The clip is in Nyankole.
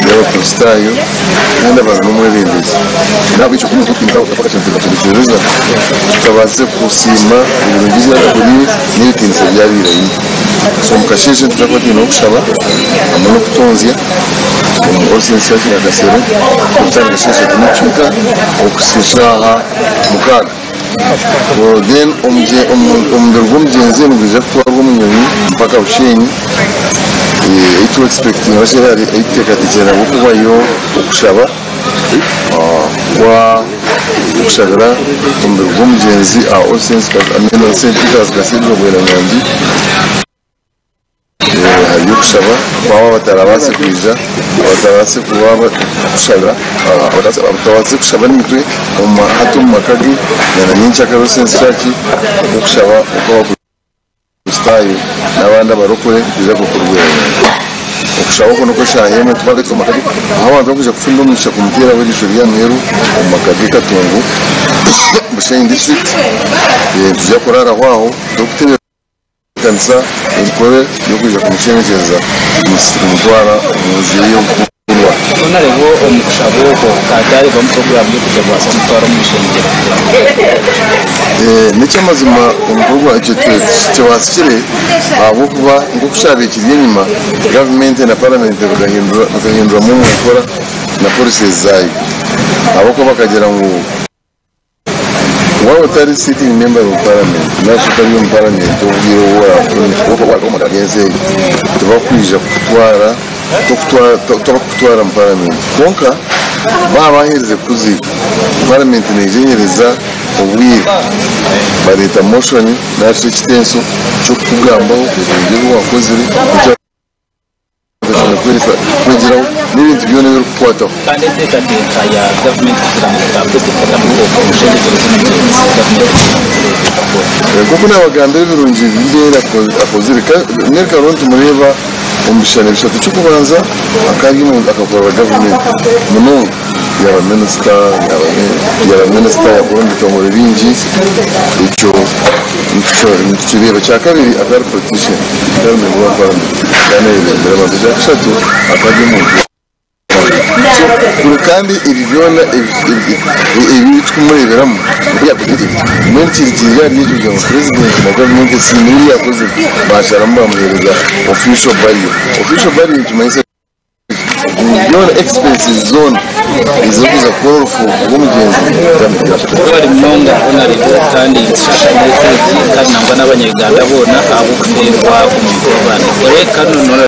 y'Abakristaayo kandi aba ari n'omwebembezi. N'ahabw'ekyo ku nituikiriza tutabaasize kusiima ebirungi ebi yatukoriire n'ebitiinisa ebi yaabaire aine. So omu kasheeshe nituza kuba twine okushaba hamwe n'okutonzya omu All Saints Church Nakasero okutandika shaaha ishatu n'ekicweka okuhitsya shaaha mukaaga. Then omubiri gw'omugyenzi nigwija kutwarwa omu nyonyi mpaka Bushenyi ei tu expectinga ei tuteekateekire nabwo kubayo okushaba kwa okushabira omubiri gw'omugyenzi aha All Saints St Peters Cathedral Bweranyangi. Hariyo okushaba kwabo abatarabaase kwija, abatarabaase kuba kushabira, abatabaasize kushaba n'emitwe hati omu maka ge na nyenkyakare All Saints Church okw'okushaba okw'Abakristaayo n'abandi abarokore nikwija kukorwa. Okushaba okwo n'okw'eshaaha emwe tuba turi omu maka ge ahu abantu barikwija kufunira omugisha kumuteeraho eriisho rya muheru omu maka ge Katongo, Bushenyi District. Nitwija kuraaraho aho turikutebeekanisa. Tebeekanisa emikoro y'okwija kumushemekyereza kumutwara omu nju ye y'okutuurwa. Honourable omu kushaba okwo hataribamu puroguraamu y'okwija kubaasa kumutwara omu ishengyero kugira ngu N'eky'amazima omu ekyo tikibaatsikire ahabw'okuba nk'oku kyabaire kiri enyima, gavumenti na paramenti bikahinduramu omu nkora na policies zaayo ahabw'okuba bakagira ngu Waaba otari sitting member of parliament narishi otari omu parliament obwire obu oraafune ensi egi tibakwija kukutwara tibakukutwara mu parliament kwonka baaba baaherize kukuziika parliament neija ehereza obwire bareeta motion narishi ekitenso ky'okukugambaho ebirungi ebi waakozire. Kwegyeraho n'ebintu byona ebirikukwataho. Kandi enteekateeka ya gavumenti kugira ngu tutandike kuteekateeka okushendekyereza omugyenzi, gavumenti etandikire kukora. Nk'oku naabagambira ebirungi ebi Mary akozire, Mary Karooro nitumureeba omu bishushani bishatu. Eky'okubanza akaba ari omuntu akakorera gavumenti munonga, yaaba minisita, yaaba minisita yaakora omu bitongore bingi, ekyo nitukireeba. Ekyakabiri akaba ari politician, akaba ari memba wa paramenti kandi ayebembire abantu. Ekyakashatu akaba ari omuntu So buri kandi ebi byona ebi turikumureeberamu mbwenu kiri kiri ahari ekyo kugira ngu purezidenti na gavumenti esiimire ebi yakozire baasharamu baamuheereza official burial. Official burial nikimanyisa ngu byona expenses zoona ezirikuza kukora orufu rw'omugyenzi gavumenti yaashashura. Webare munonga Honarebo kandi nitushasha n'eka egi kandi nangwa n'abanya Uganda boona ahabw'okufeerwa omuntu w'abantu. Ore Canon.